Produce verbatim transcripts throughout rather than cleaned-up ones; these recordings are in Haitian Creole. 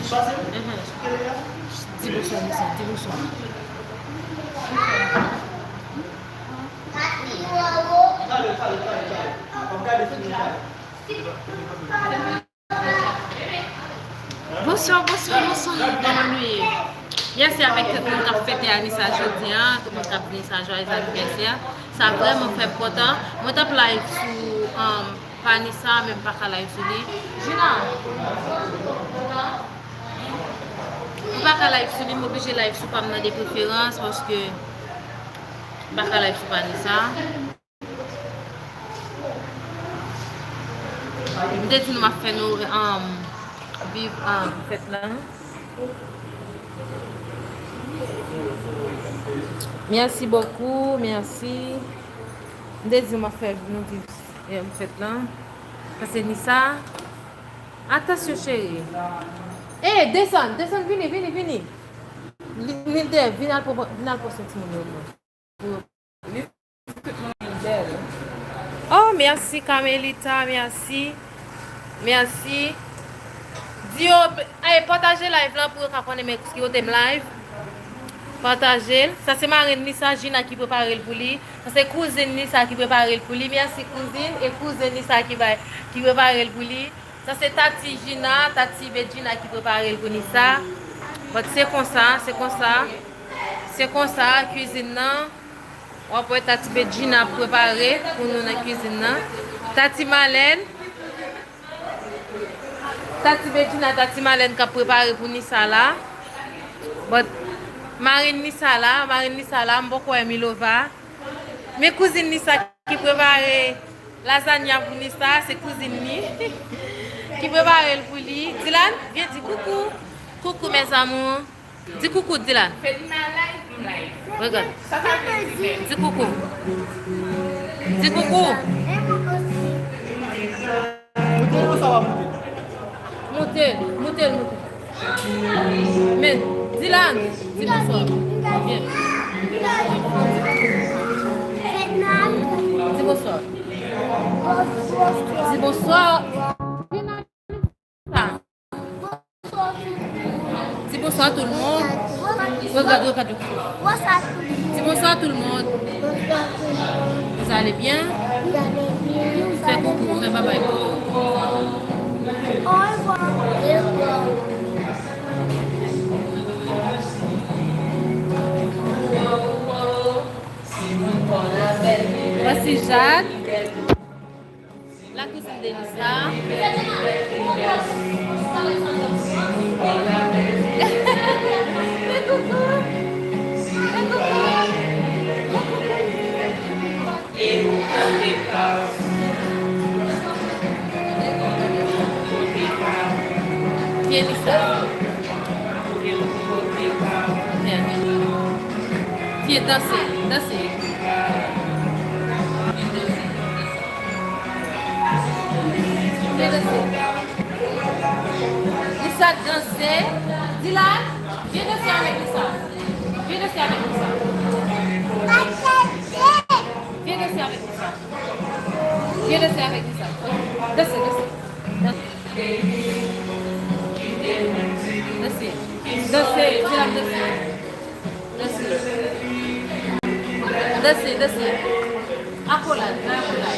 Mhm. Di bonswa, mesye, di bonswa. Bonswa, bonswa, bonswa. Kòman nou ye? Mèsi avèk tout moun k ap fete Anissa jodi a, tout moun k ap di Anissa joyeux anniversaire. Sa vrèman fè m kontan. Mwen t ap live sou, um, Vanessa, men m pa ka live sou li. Gina! M pa ka live sou li, m oblije live sou pa m nan de preferans, paske m pa ka live sou Vanessa. M te di nou m ap fè nou, um, viv, um, fèt lan. Merci beaucoup, merci. M te di nou m ap fè nou viv, um, fèt lan. Sa se Nisa. Atansyon, cheri. Eh, desann, desann, vini, vini, vini. Li, li dèyè, vin al pran, vin al pran sou timoun yo. Oh, mèsi, Carmelita, mèsi. Mèsi. Di yo, eh, pataje live lan pou yo ka konnen men ki kote m live. Pataje l. Sa se marenn Nisa, Gina ki prepare l pou li. Sa se kouzin Nisa ki prepare l pou li. Mèsi, kouzin. E kouzen Nisa ki bay, ki prepare l pou li. Sa se Tati Gina, Tati Bedjina ki prepare l pou Nisa. But se konsa, se konsa. Se konsa, kwizin nan. W ap wè Tati Bedjina ap prepare pou nou nan kwizin nan. Tati Malèn. Tati Bedjina, Tati Malèn k ap prepare pou Nisa la. But marenn Nisa la, marenn Nisa la, m poko wè Milova. Men kouzin Nisa ki prepare lazanya pou Nisa, se kouzin li ki prepare l pou li. Dylan, vyen di koukou. Koukou, mes amours. Di koukou, Dylan. Fedna live, m live. Regarde. Sa sa vle di, men? Di koukou. Di koukou. Moute l, moute l, moute l. Men, Dylan, di bonswa. Byen. Di bonswa. Di bonswa. Dis bonsoir tout le monde. Regarde, regarde. Dis bonsoir tout le monde. Vous allez bien? Fais coucou, fais bye bye. Au revoir. Voici Jade. La cuisine de Lisa. Fais coucou. Fais coucou. Viens, Lisa. Viens. Viens danser, danser. Vin danse. Lisa danse. Dylan, vin danse avèk Lisa. Vin danse avèk Lisa. Vin danse avèk Lisa. Vin danse avèk Lisa. Danse, danse. Danse. Danse, Dylan, danse. Danse. Danse, danse. Akolad, bay akolad.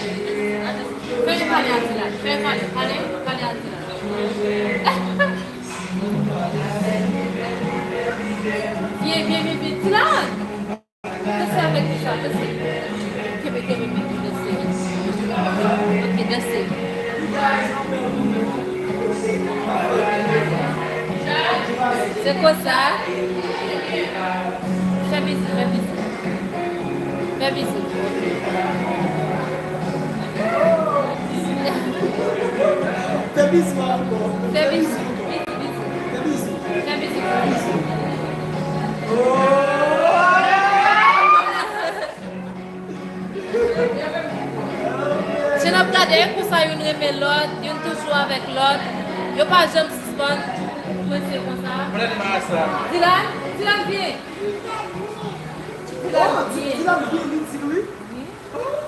Fè yo pale a Dylan. Fè yo pale, pale, pale a Dylan. Vyen, vyen, vyen, vyen, Dylan. Danse avèk Dylan, danse. Kenbe, kenbe, kenbe, danse. Ok, danse. Se konsa. Fè bizou, fè bizou. Fè bizou. Fè bizou ankò. Fè bizou. Bizou, bizou. Fè bizou. Fè bizou. Fè bizou. Oh! Jan n ap gade, e konsa youn renmen lòt, youn toujou avèk lòt. Yo pa janm sispann kwense konsa. Dylan, Dylan, vyen. Dylan, vyen. Dylan, vyen, li di wi. Wi.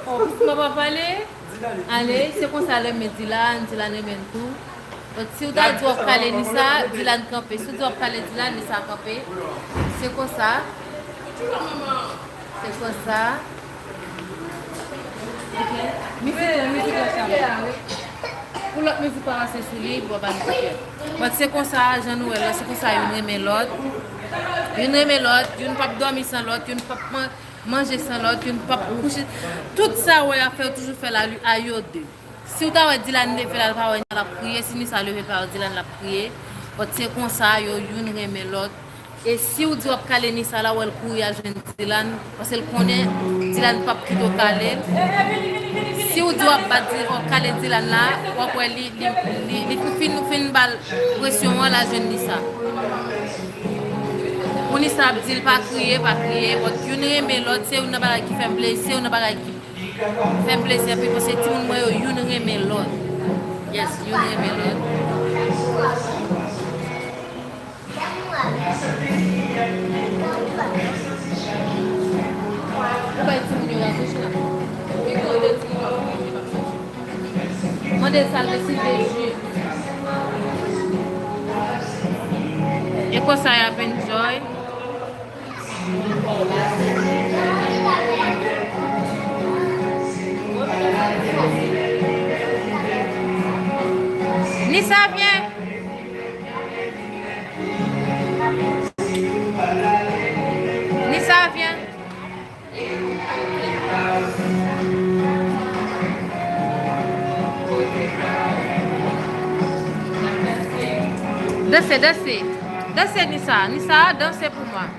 Oh, Pisma pa pale. Ale, se konsa l renmen Dylan, Dylan renmen l tou. Donk, si w ta di w ap kale Nisa, Dylan kanpe. Si w di w ap kale Dylan, Nisa kanpe. Se konsa. Se konsa. Ok. Mizik la, mizik la, sa. Pou lòt mizik pa pase sou li, bon, ba mizik yo. Bon, se konsa, jan nou wè la, se konsa youn renmen lòt. Youn renmen lòt, youn p ap dòmi san lòt, youn p ap man-, manje san lòt, youn p ap kouche. Tout sa w wè y ap fè, yo toujou fè l a yo de. Si w ta wè Dylan leve la, l pa wè Nisa, l ap kriye. Si Nisa leve, l pa wè Dylan, l ap kriye. But se konsa, yo youn renmen lòt. E si w di w ap kale Nisa la, w wè l kouri al jwenn Dylan, paske l konnen Dylan p ap kite w kale l. Si w di w ap bat Dy-, w ap kale Dylan la, w ap wè li, li, li, li fin, fin ba l presyon an, l al jwenn Nisa. Pou Nisa ap di l pa kriye, pa kriye, but youn renmen lòt, se youn nan bagay ki fè m plezi, se youn nan bagay ki fè m plezi anpil paske timoun mwen yo, youn renmen lòt. Yes, youn renmen lòt. Ou bay timoun yo la touche la. Mande sa l deside jwe. E konsa y ap enjoy. Nisa, vyen. Nisa, vyen. Danse, danse. Danse, Nisa. Nisa, danse pou mwen.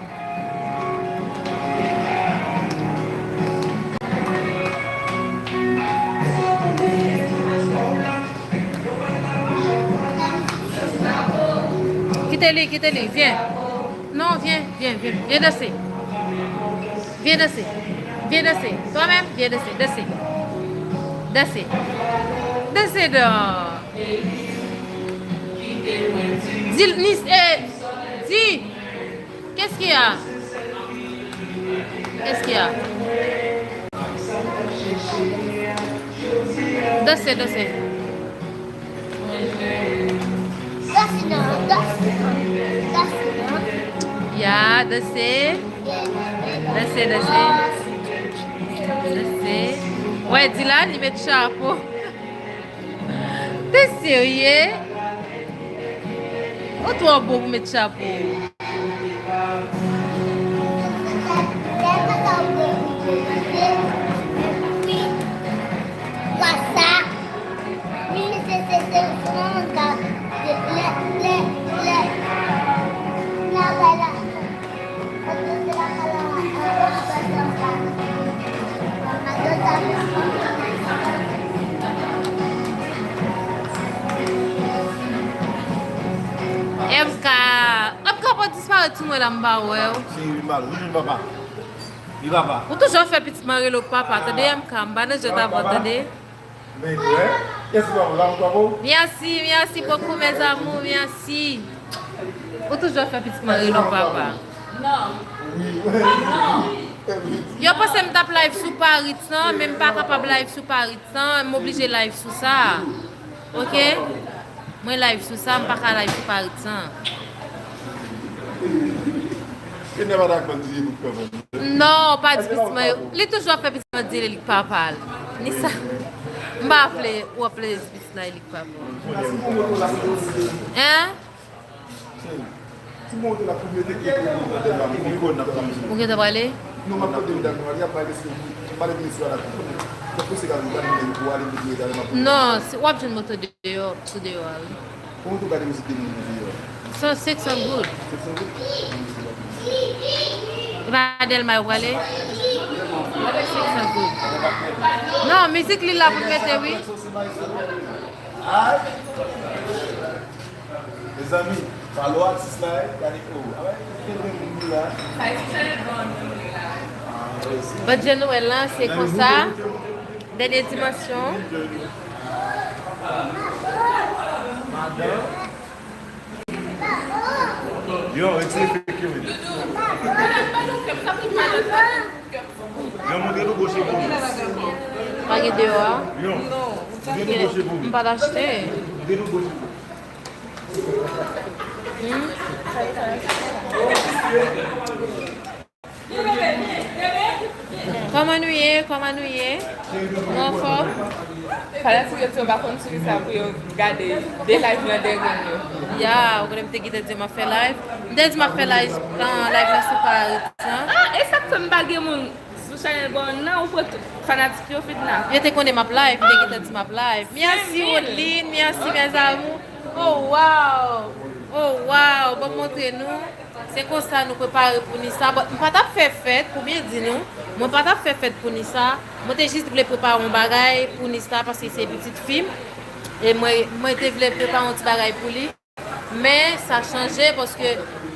Kite li, kite li, vyen. Non, vyen, vyen, vyen, vyen danse. Vyen danse. Vyen danse. Twa menm, vyen danse, danse. Danse. Danse dan. Di l, Nis, eh, di. Qu'est-ce qu'il y a? Qu'est-ce qu'il y a? Danse, danse. Danse non, danse non, danse non. Ya, danse. Danse, danse. Danse. Wè, Dylan, li met chapo. Te serye? Ou twò bon pou met chapo. M K, M K pa disparèt sou mwen la, m pa wè w. Si, wi, mal. Wi, wi, papa. Wi, papa. Ou toujou ap fè pitit mwen rele w papa, tande M K, m pa nan jwèt avè w, tande. Men, wè. Kès ki papa? Papa, papa w? Mèsi, mèsi bokou, mes amours, mèsi. Ou toujou ap fè pitit mwen rele w papa. Non. Wi, wi. Yo panse m t ap live sou Paris lan, men m pa kapab live sou Paris lan, m oblije live sou sa. Ok? Mwen live sou sa, m pa ka live sou Paris lan. Kenya pa dakò di li bout kòman. Non, pa di pitit mwen yo. Li toujou ap fè pitit mwen di li k papa l. Ni sa. M pa vle ou ap vle di pitit la li k papa l. Hein? Ou gentan prale? Non, se, w ap jwenn moto deyò, sou deyò a, wi. Konbyen w gade mizik de moun deyò? San, senk san goud. Senk san goud? E pa Dèlma yo prale? Avèk senk san goud. Non, mizik li la pou l mete, wi. Mezanmi, follow atis la, eh, gade, oh, ah ouais, ki bèl moun la. Sa e ti chanje bon moun la. Bòdje Nwèl lan, se konsa. Dènye dimansyon. Yo, retire fake yo, men. Yo, montre nou gwo cheve w. Pa gen deyò a? Yo, montre nou gwo cheve w. M pa t achte. Montre nou gwo cheve w. Hmm? Kòman nou ye? Kòman nou ye? Nou anfòm? Fanatik yo di yo pa konn sou kisa pou yo gade de live nan dèyè grenn yo. Ya, ou konnen m te gentan di m ap fè live. M te di m ap fè live, ah, live la sou Paris, an. Ah, e sa k fè m pa gen moun sou chanèl bò nan, ou pran tout fanatik yo fitna. Yo te konnen m ap live, m te gentan di m ap live. Mèsi Rodeline, mèsi mes amours. Oh wow! Oh wow! Bon, montre nou. Se konsa nou prepare pou Nisa. Bon, m pa t ap fè fèt, pou byen di nou, mwen pa t ap fè fèt pou Nisa. Mwen te jis vle prepare yon bagay pou Nisa paske se pitit fi m. E mwen, mwen te vle prepare yon ti bagay pou li. Men sa chanje paske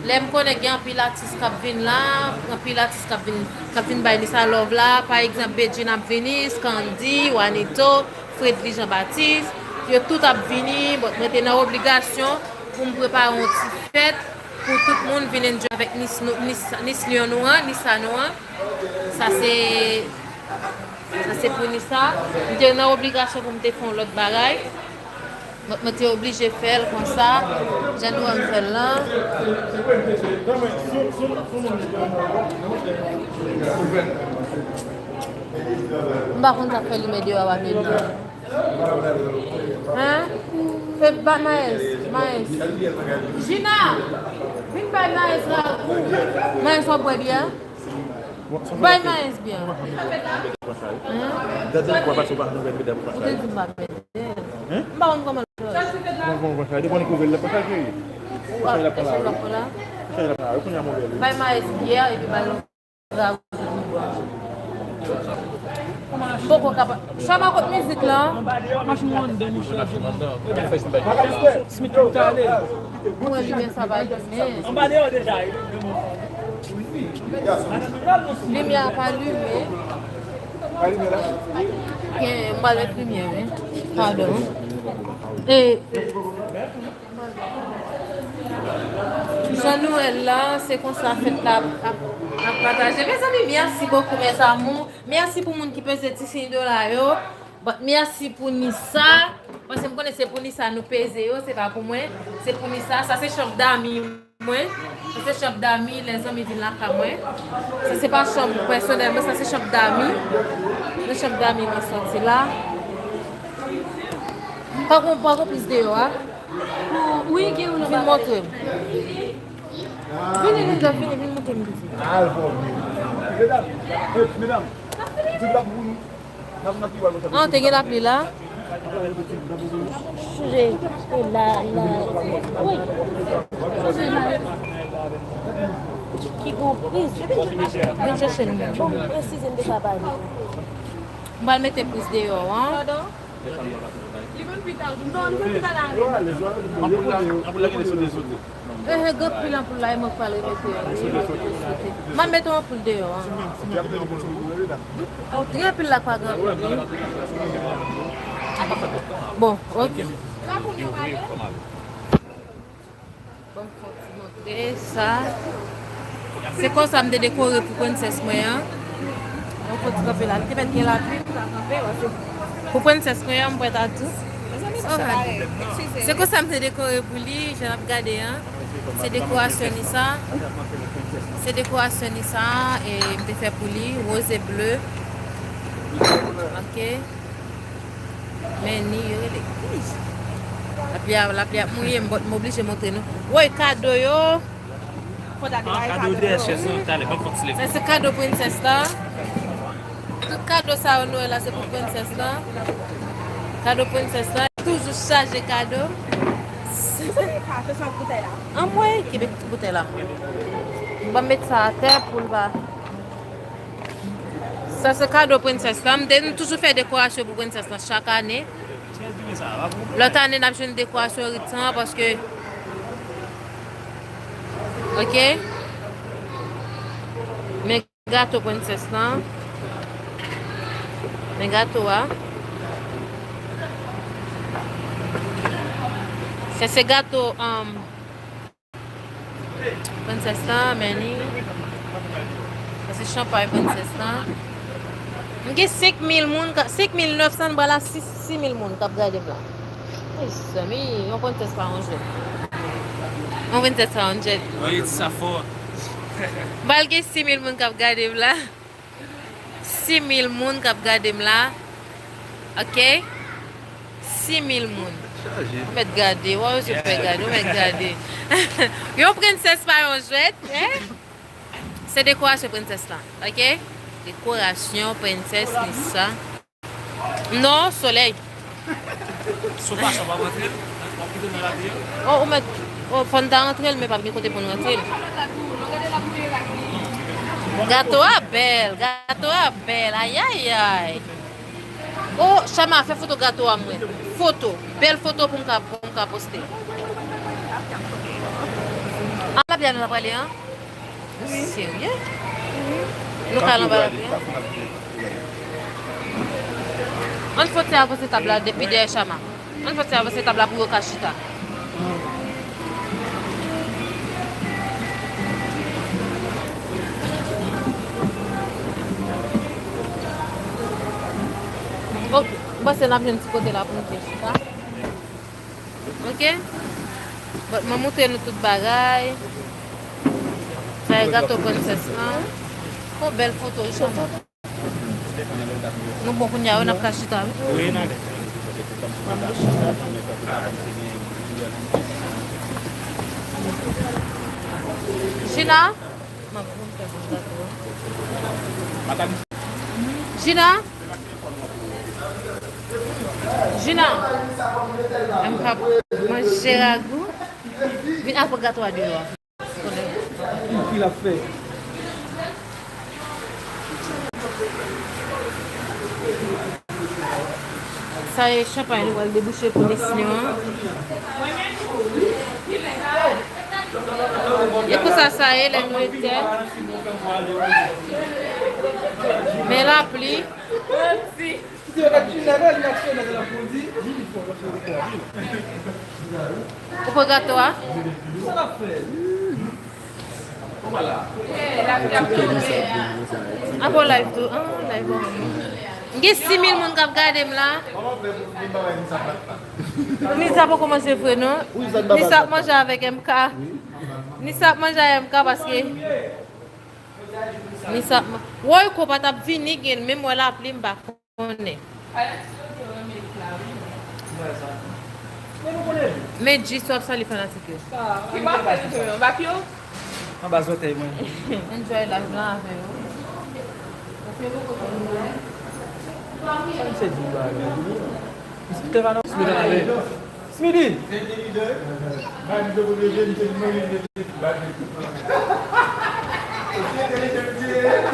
lè m konnen gen anpil atis k ap vin la, anpil atis k ap vin, k ap vin bay Nisa love la. Pa egzanp, Bedjine ap vini, Scandy, Wanito, Fredly Jean Baptiste, yo tout ap vini. Bon, mwen te nan obligasyon pou m prepare yon ti fèt pou tout moun vin enjoy avèk Nis nou, Nis, Nis Lyon nou an, Nisa nou an. Sa se, sa se pou Nisa. M te nan obligasyon pou m te fè yon lòt bagay. Mwen, mwen te oblije fè l konsa, jan nou wè m fè l lan. M pa konn sa k fè limyè deyò a pa byen non. Hein? Fè ba Maes, Maes. Gina, vin bay Maes la. Maes, w ap bwè byè? Bay Maes byè. Hein? Ou te di m pa mete. M pa konn kòman l fè. Bay Maes byè epi bay lòt. M poko kapab. Chama kot mizik lan. Machin andan, mesye. Smith tout ale. Mwen limen sa pa limen. Anba deyò deja. Limyè a pa limen. Gen, m pa met limyè, wi. Padon. E Jan nou wè l la, se konsa fèt la ap, ap, ap pataje. Mezanmi, mèsi bokou, mes amours. Mèsi pou moun ki peze ti siy dola yo. Bon, mèsi pou Nisa. Paske m konnen se pou Nisa nou peze yo, se pa pou mwen. Se pou Nisa. Sa se chanm dami mwen. Sa se chanm dami, lèzanmi vin lakay mwen. Sa se pa chanm pèsonèl mwen, sa se chanm dami. Nan chanm dami mwen soti la. Pa gon, pa gon plis deyò a. Wi, gen youn anba. Vin montre m. Vini, vin, vini, vin montre m, pitit. Al fò vre. Medam, medam, ti lapli pou nou. N ap nan pi wal konsa. Ah, te gen lapli la? Chanje, e la, la, wi. Ki gon priz. Vin chèche l. Bon, presize m te ka pale. M pral mete priz deyò, an. Anpoul la, anpoul la ki te sou de sote. Eh, eh, gen pil anpoul la, e mwen k pral remete. M ap mete yon anpoul deyò, an. Gen pil la k pa gen anpoul, wi. Bon, ok. Ban m fè yon ti montre sa. Se konsa m te dekore pou prensès mwen an. Mwen fè yon ti kanpe la. Li te mèt gen lapli, m ta kanpe, wè, se pou prensès mwen an, m prèt a tou. Ok. Se konsa m te dekore pou li, jan n ap gade an. Se dekorasyon Nisa. Se dekorasyon Nisa, e m te fè pou li, woz e ble. Ok. Men ni yo rele. Ih. Lapli a, lapli ap mouye m, but m oblije montre nou. Woy, kado yo. Ah, kado dèyè chèz lan, talè, ban m fè yon ti leve. Sa se kado prensès la. Tout kado sa yo nou wè la, se pou prensès la. Kado prensès la. Toujou chaje kado. Anmwey, kenbe ti boutèy la. Ban m met sa atè pou l pa. Sa se kado prensès la. M te, nou toujou fè dekorasyon pou prensès la chak ane. Lòt ane, n ap jwenn dekorasyon rit sa, paske, ok? Men gato prensès la. Men gato a. Sa se gato, um, Prensès la, men li. Sa se chanpay prensès la. M gen senk mil moun, ka- senk mil nèf san, m pral a sis, sis mil moun k ap gade m la. Mezanmi, yon prensès pa yon jwèt. Mwen vin tèt sa yon djèt. Mwen redi sa fò. M pral gen sis mil moun k ap gade m la. Sis mil moun k ap gade m la. Ok? Sis mil moun. Ou mèt gade, wè yo sot fè gade, ou mèt gade. Yon prensès pa yon jwèt, hein? Se dekorasyon prensès la, ok? Dekorasyon prensès Nisa. Non, solèy. Si w pase, w ap rantre l? W ap kite l nan lapriyè? Oh, ou mèt, oh, fò n ta rantre l, men pa t gen kote pou n rantre l. Gato a bèl, gato a bèl, ayayay. Oh, Chama, fè foto gato a mwen. Foto, bèl foto pou m ka, pou m ka poste. An lapyè nou ta prale, an? Serye? Nou ka al anba lapyè? Ann fè ti avanse tab la depi dèyè Chama. Ann fè ti avanse tab la pou yo ka chita. Ok, m panse n ap jwenn ti kote la pou nou te chita. Ok? Bon, mwen montre nou tout bagay. Sa e gato prensès lan. Yon bèl foto, wi, Chama. Nou bon kounye a, wi, n ap ka chita, wi. Wi, n ale. Gina? Gina? Gina? M p ap manje ragou. Vin apre gato a deyò a. Ki, ki l ap fè? Sa e chanpay nou pral debouche pou Nisyon an. E konsa sa ye lè nou etè. Men lapli. Ou pran gato a? Apre w live tou. Ah, live an. M gen sis mil moun k ap gade m la. Nisa poko manje vre non. Nisa ap manje avèk M K. Nisa ap manje avèk M K paske Nisa ap man-, woy, ko pa t ap vini gen menm wè lapli m pa konnen. Men jis w ap salye fanatik yo. Ki w ap fè nan yo? Bak yo? Anba zòtèy mwen. Enjoy live lan avè yo. Sa m se di w la, men. Misye te va nan Smith ale. Smithie!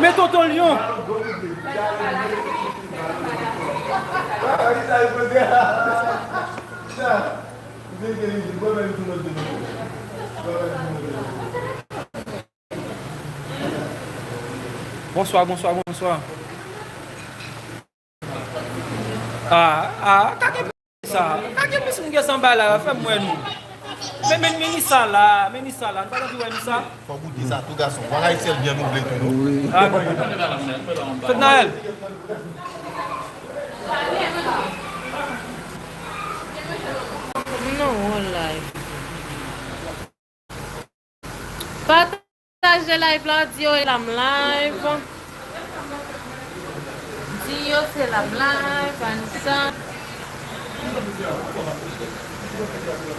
Men tonton lyon! Bonswa, bonswa, bonswa. Ah, ah, kake sa. Kake pis moun gen sanba la, fè m wè nou. Men, men, men ni sa la, men ni sa la. Nou pa t anvi wè ni sa. Fòk ou di sa tou gason. Vwala Ayisyen byen nou vle tou nou. Ah, non. Fèt Nayèl. Non, on live. Pataje live la, di yo la m live. Di yo se la m live, Anissa.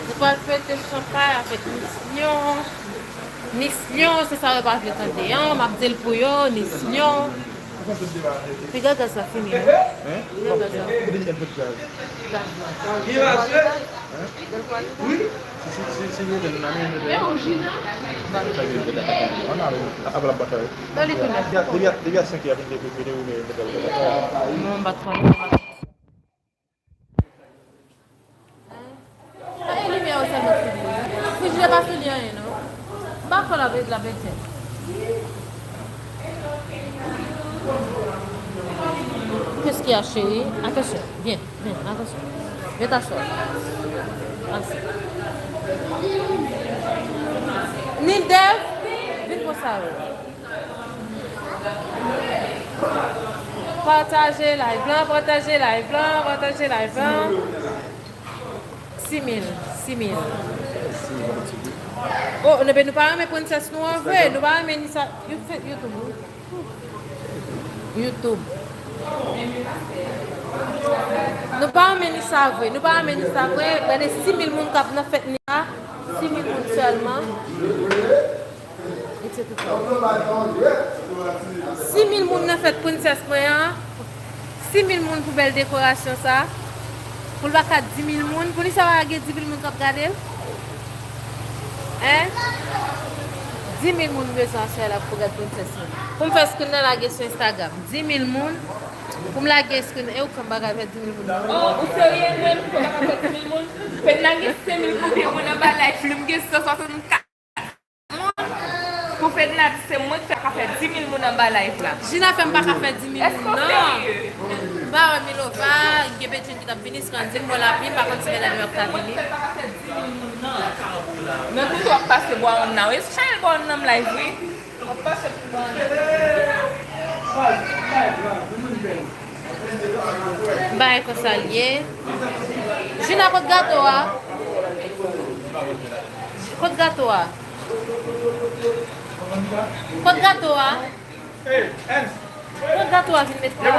Nou pral fete chanpay avèk Nisyon. Nisyon, se sa yo pa vle tande an. M ap di l pou yo, Nisyon. Piga gaz la fini, non? Piga gaz la. Gaz la. Gaz la. Depi a senk è a vin depi vini ou men. Non, m pa t konnen. Sa e limyè yo sèlman fini. Frijidè pa fini anyen non. M pa kwè l ap, l ap etèn. Qu'est-ce qu'il y a, chérie? Attention, viens, viens, attention. Viens t'asseoir. Assis. Ni Dev, vin konsa yo. Pataje live lan, pataje live lan, pataje live lan. Sis mil, sis mil. Oh, ebyen nou pa renmen prensès nou an vre. Nou pa renmen ni sa. You fe-, YouTube. YouTube. Nou pa renmen ni sa vre. Nou pa renmen ni sa vre. Gade sis mil moun k ap nan fèt ni sa. Sis mil moun sèlman. Sis mil moun nan fèt prensès mwen an. Sis mil moun pou bèl dekorasyon sa. Pou l pa ka dis mil moun. Pou li sa pa gen dis mil moun k ap gade l. Hein? Dis mil moun bezwen aswè la pou gad prensès mwen. Pou m fè screen nan lage sou Instagram. Dis mil moun. Pou m lage screen. E ou kòm bagay fè dis mil moun. Oh, ou serye menm? Pou m pa ka fè dis mil moun? Fedna gen senk mil konbyen moun anba live li? M gen san swasannkat. Pou Fedna di se mwen ki fè pa fè dis mil moun anba live la. Jina fè m pa ka fè dis mil moun, non. M pa wè Milova, gen Petrin ki t ap vini, Scandy, m wè lapli, m pa konn si medam yo ap ka vini. Nan tout w ap pase bwa moun nan, wi. Chay bwa moun nan m live, wi. W ap pase pou bwa moun nan. Bay konsa l ye. Jina, kot gato a? Kot gato a? Kot gato a? Kot gato a vin met la?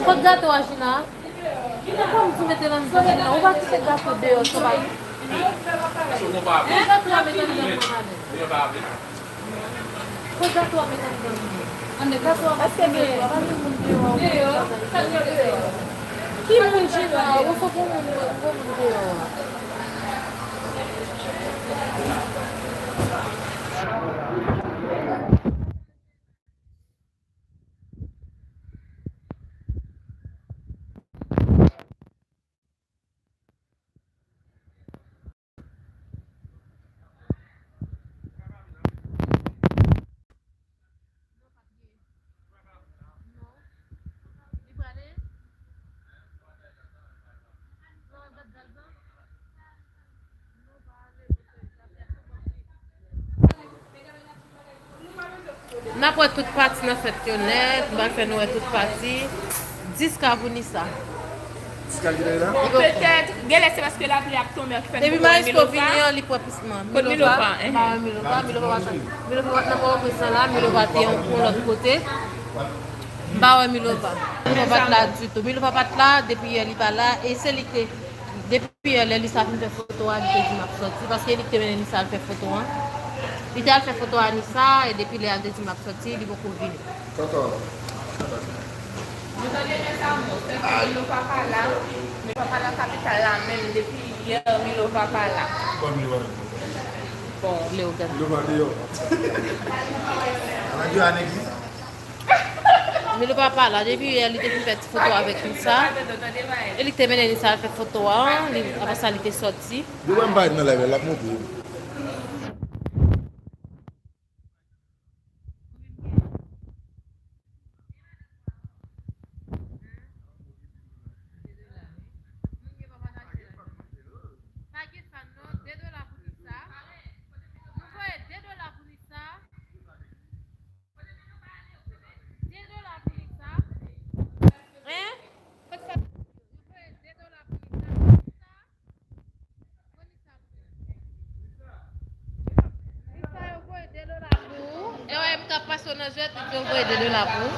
Kot gato a, Jina? Jina, kòm di mete nan mitan, Jina, ou pa kite gato deyò, sa pa. Gato a met anndan mwen avè. Kot gato a met anndan mwen? Anndan gato a pa fini, pa gen moun deyò. Ki moun Jina? Ou fò pou moun, pou moun deyò a. N ap wè tout pati nan fèt yo nèt, m pral fè nou wè tout pati. Dis K pou Nisa. Dis K ki la? Petèt, genlè se paske lapli ap tonbe an ki fè nou pa wè Milova. Depi Maestro vini an, li pwòp. Kot Milova? Milova, m pa wè Milova, Milova pa t, Milova pa t nan Pòtoprens la, Milova te yon, yon lòt kote. M pa wè Milova. Milova pa t la ditou. Milova pa t la, depi yè li pa la, e se li ki te, depi yè lè Nisa fin fè foto a, li te di m ap sòti, paske li ki te mennen Nisa al fè foto a. Li te al fè foto a Nisa, e depi lè a, li te di m ap sòti, li poko vini. Tonton. Nou tande mèt Amos, sèke Milova pa la, Milova pa nan kapital la menm depi yè, Milova pa la. Bon, Milova. Bon, Leogane. Milova deyò. Milova pa la, depi yè li te fin fè ti foto avèk Nisa. E li te mennen Nisa al fè foto a, li, apre sa li te sòti. Depi m pa nan live la, l ap monte. Pa gen sa non, de dola pou Nisa. Nou voye de dola pou Nisa. De dola pou Nisa. Hein? Kote sa? Nou voye de dola pou Nisa. Lisa, yo voye de dola pou ou. E wè, M K ap pase w nan jwèt, li di yo voye de dola pou ou.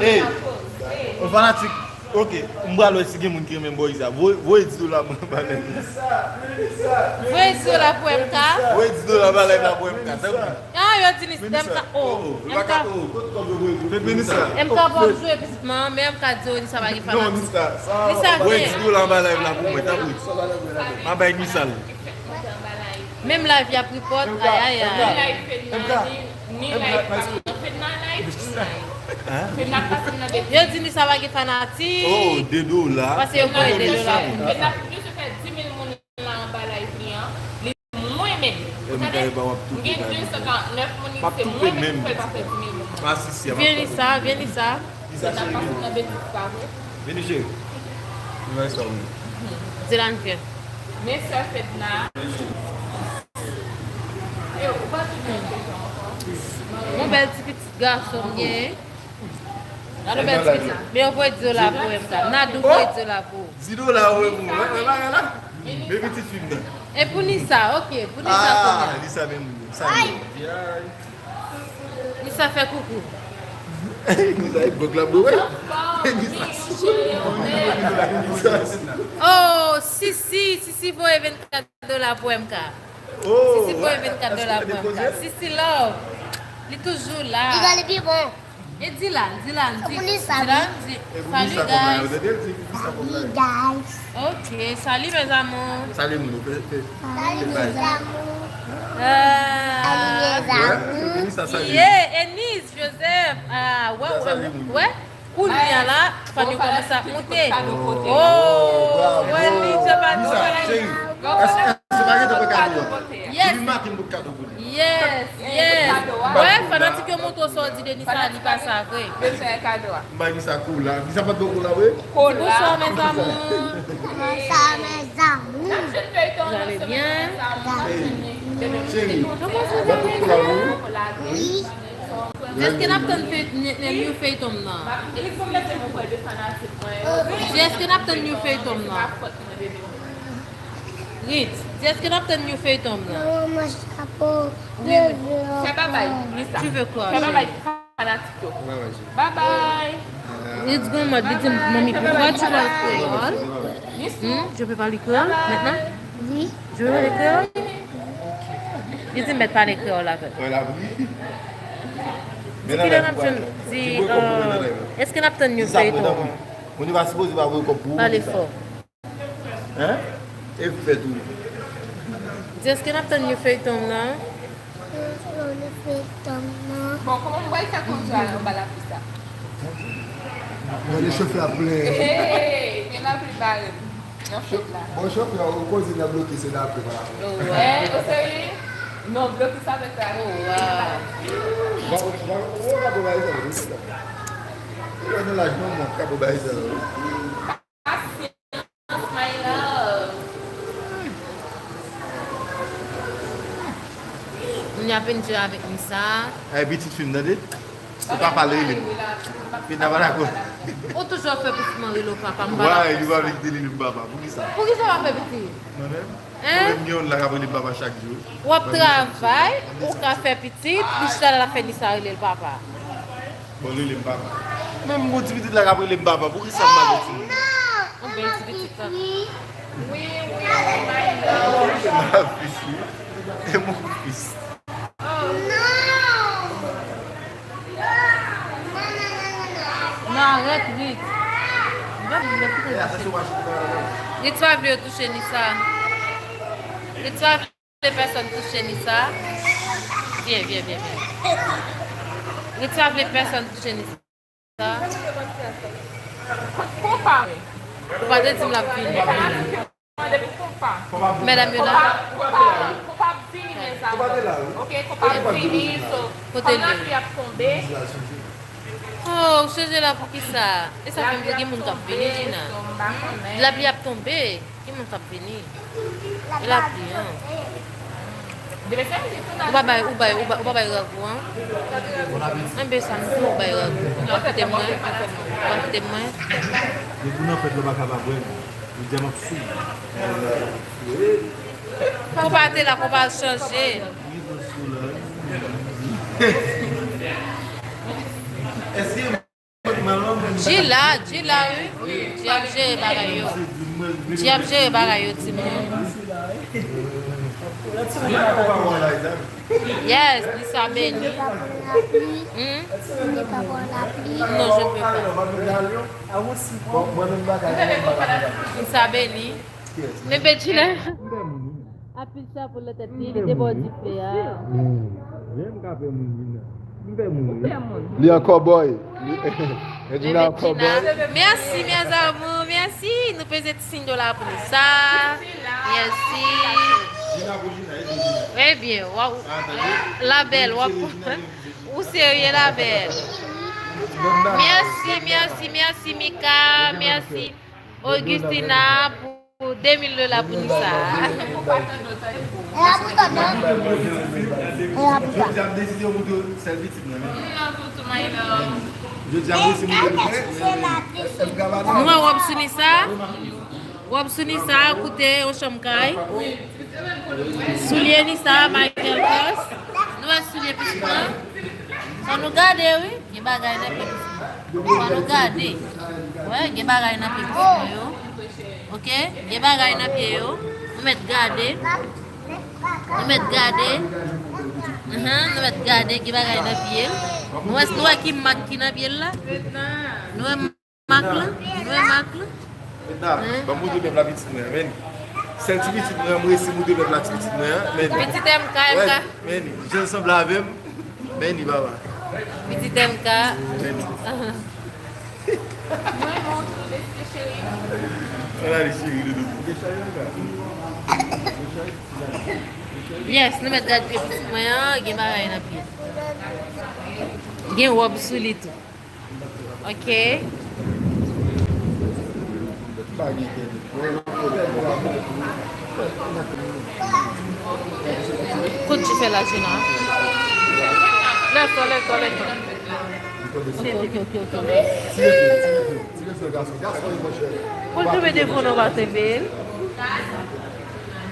Ey, yon fanatik. Ok, m pral wè si gen moun ki renmen bòy sa. Voye, voye dis dola mwen ba nèg. Voye dis dola pou M K. Voye dis dola ba nèg la pou M K, tanpri. Ah, yo di Nisa, M K, oh, M K. Fè Nisa. M K pa ap jwe pitit man, men M K di yo Nisa pa gen fanatik. Non, Nisa. Nisa, voye dis dola anba live la pou mwen, tanpri. M a bay Nisa l. Menm live y ap report, ay, ay, ay. Ni live Fedna, ni, ni live pa m nan Fedna live, ni live. Hein? Fedna pase m nan betiz. Yo di Nisa pa gen fanatik. Oh, de dola. Paske yo voye de dola pou Nisa. Fedna plis yo fè dis mil moun la anba live li an. Li mwen menm. Ou tande? M gen de san karant nèf moun, se mwen menm ki fè l pa fè dis mil moun. Vini sa, vini sa. Fedna pase m nan betiz pa vre. Vini cheri. Vini sa, wi. Dylan vyen. Men sè Fedna. Yo, ou pa di mwen ankò. Yon bèl ti pitit gason m genyen. Alò, bèl ti sa. Men yo voye di dola pou M K. Nadou voye di dola pou ou. Di dola, wi, pou mwen. Wè, wè, bagay la. Men pitit fi m nan. E pou Nisa, ok. Pou Nisa, ah, kounye a. Nisa, men moun. Sa li. Nisa fè koukou. Nisa, e bòk la, bro, wè. Nisa. Oh, Sisi, Sisi voye vennkat dola pou M K. Oh, Sisi voye vennkat dola pou M K. Sisi love. Li toujou la. Li gade pi bon. E di la, di la, di, di la, di. Salut, guys. Salut, guys. Ok, salut, mes amours. Salut, moun. Salut, mes amours. Salut, mes amours. Yeah, Enise, Joseph. Ah, wè, wè, wè. Kounye a la, fan yo kòmanse ap monte. Oh, wè, li, se pa nou. Yes. Yes, yes. Wè, fanatik yo montre w sa w di Denisa, li pa sa vre. M bay Nisa kola. Nisa pa t bon kola, vre? Bonsoir, mes amours. Bonsoir, mes amours. Vous allez bien? Cheri, ba m kola, vre? Wi. Di èske n ap tann fey-, n-, n-, new feyton m nan? Di èske n ap tann new feyton m nan? Rit, di èske n ap tann new feyton m nan? Maman, chapo. Wi, wi. Fè babay, Lisa. Tu veux quoi, chérie? Fè babay fanatik yo. Babay, chérie. Babay. Rit gon mòd, li di m, manmi, pourquoi tu parles créole? Hmm? Je peux parler créole maintenant? Oui. Je peux parler créole? Li di m mèt pale kreyòl avè l. Di kilè n ap jwenn, di, èske n ap tann new feyton an? Moun yo pa sipoze pa voye kòb pou ou. Pale fò. Hein? E fè tou. Di èske n ap tann new feyton nan? New feyton nan. Bon, kòman m pral fè konn sa anba lapli sa? Gade chofè a plen. Hey, gen lapli bare m. Nan fèt la. Bon, chofè, ou koze nan blokis, se dapre pa rapò. Wè, o serye? Non, blokis avèk la. Oh, wow. Bon, bon, ou ka bon bagay sa, wi. Ou nan laj manman, ka bon bagay sa, wi. Pasyans, my love. Moun ap vin jwe avèk Nisa. Ay, pitit fi m, tande? Se papa l rele m. Fina pa dakò. Ou toujou ap fè pitit mwen rele w papa, m pa dakò. Why, li pa vle kite li rele m papa? Poukisa? Poukisa w ap fè pitit? Mwen menm? Hein? Mwen menm gen youn la k ap rele m papa chak jou. W ap travay, ou ka fè pitit, li chita la l ap fè Nisa rele l papa. Bon, rele m papa. Menm bon ti pitit la k ap rele m papa, poukisa m pa gen timoun? Yon bèl ti pitit la. Wi, wi, my love. Se ma fis, wi. E mon fis. Non, arèt, Rit. Rit pa vle yo touche Nisa. Rit pa vle pèsonn touche Nisa. Vyen, vyen, vyen, vyen. Rit pa vle pèsonn touche Nisa. Konpa. Ou pa te di m l ap vini. Mande pou konpa. Medam yo la. Konpa, konpa, konpa ap vini, mezanmi. Ok, konpa ap vini, so, kote kòm lapli ap tonbe. Oh, ou chanje la poukisa? E sa fè m di gen moun k ap vini, Gina. Lapli ap tonbe. Gen moun k ap vini. E lapli an. Ou pa bay, ou bay, ou pa, ou pa bay rag ou an? Enben sa m di ou bay rag ou. Ou pa kite mwen. Ou pa kite mwen. Depi nan fèt la, ou pa ka pa bwè. Ou di a m ap sou. Konpa te la, konpa al chanje. Èske G la, G la, wi. G ap jere bagay yo. G ap jere bagay yo, timoun. Yes, Nisa beni. Hmm? Non, je ne peux pas. Nisa beni. Men Bedjina. Apil chapo nan tèt li, li te bò dife a. Jan m ka pè moun vin nan. M pè moun wi. Li an kòbòy. Li an kòbòy. Mèsi, mes amours, mèsi. Nou peze ti siy dola pou Nisa. Mèsi. Ebyen, w ap, la bèl, w ap, ou serye, la bèl. Mèsi, mèsi, mèsi, Mika, mèsi, Augustina, pou Pou de mil dola pou Nisa. E la pou tòt, non? E la pou tòt. Jodi a m deside yo montre w sèl pitit mwen, men. Jodi a, mwen se mwen ki pitit mwen. Nou wè wòb sou Nisa? Wòb sou Nisa, koute, yon chanm kay. Soulye Nisa, Michael Kors. Nou wè soulye pitit mwen? Fò nou gade, wi. Gen bagay nan pye pitit mwen. Fò nou gade. Wè, gen bagay nan pye pitit mwen yo. Oke? Gen bagay nan pye yo. Nou mèt gade. Nou mèt gade. Ahan, nou mèt gade gen bagay nan pye l. Nou wè, nou wè ki mak ki nan pye l la? Nou wè mak la? Nou wè mak la? Mèt la, ban m moutre pèp la pitit mwen an, men. Sèl ti pitit mwen an, m resi moutre pèp la ti pitit mwen an, men. Pitit M K, M K. Men, jan l sanble avè m, men li papa. Pitit M K. Men. Ahan. Mwen, mwen, tou mesye cheri. Ala li cheri, doudou. Yes, nou mèt gade pye pitit mwen an, gen bagay nan pye. Gen wòb sou li tou. Ok. Kout dife la, Jina. Lève-toi, lève-toi, lève-toi. Ok, ok, ok, ok. Pou l tonbe devan nou, pa tonbe.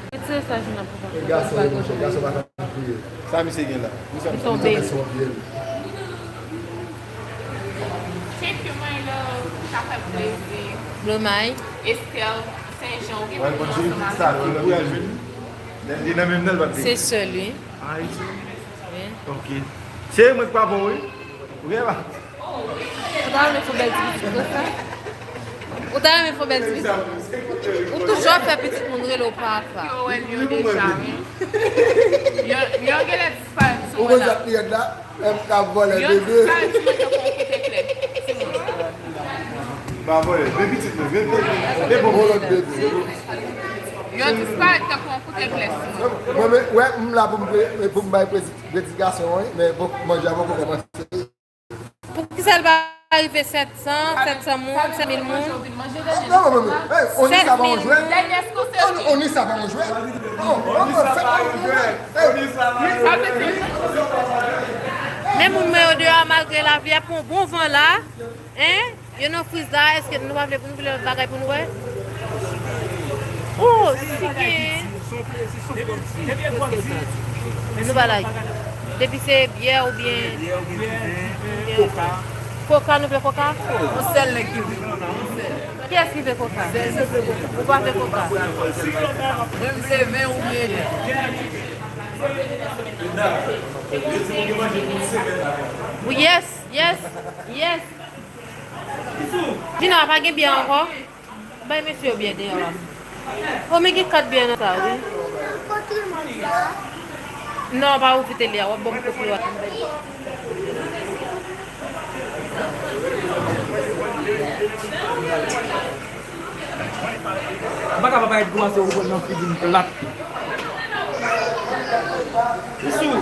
Retire sa, Jina, pou pa. Gason, monchè, gason pa ka kriye. Sa misye gen la? Misye ap tonbe. Thank you, my love. Sa fè m plezi. Blomay. Estelle Saint Jean, ou gen pou nou ansanm avè m. Li nan menm nan, l pa t. Se sè l, wi. Ah, wi. Ok. Se mwen k pa bon, wi. Ou gen pa? Ou ta renmen fè bèl ti pitit konsa? Ou ta renmen fè bèl ti pitit? Ou toujou ap fè pitit moun rele w papa. Yo wè l yo deja, wi. Yo, yo genlè disparèt sou mwen la. Ou konn sa k pi rèd la? M K ap vòlè bebe. Yo disparèt sou mwen tankou yon kout eklè. Pa vòlè, men pitit mwen, men, men, men bon, bon lòt bebe. Yo disparèt tankou yon kout eklè sou mwen. Mwen, men, wè, m la pou m pre-, pou m bay predi-, predikasyon, wi, men bon, manje a poko kòmanse. Poukisa l pa rive sèt san, sèt san moun, sèt mil moun? Non, non, non, non. Hey, on est ça va en jouer. On, on est ça va en jouer. Non, non, non, c'est pas un jouet. Hey. Men moun mwen yo deyò a, malgre lavi a pran bon van la, en? Yo nan friz la, èske nou pa vle pou nou vle lòt bagay pou nou bwè? Oh, si gen. Nou pa like. Depi se byè oubyen. Byè oubyen diven, koka. Koka, nou vle koka? Yon sèl nèg ki vle koka, yon sèl. Kiyès ki vle koka? Ou pa vle koka? Mwen m vle ven oubyen len. Yes, yes, yes. Jina, pa gen byè ankò? Bay mesye yo byè deyò a. O, men gen kat byè nan sa, wi. Non, pa ouvri tele a, w ap ban m kopi w a. M pa ka pa parèt kòmanse ou konn nan figi m plat. Misou.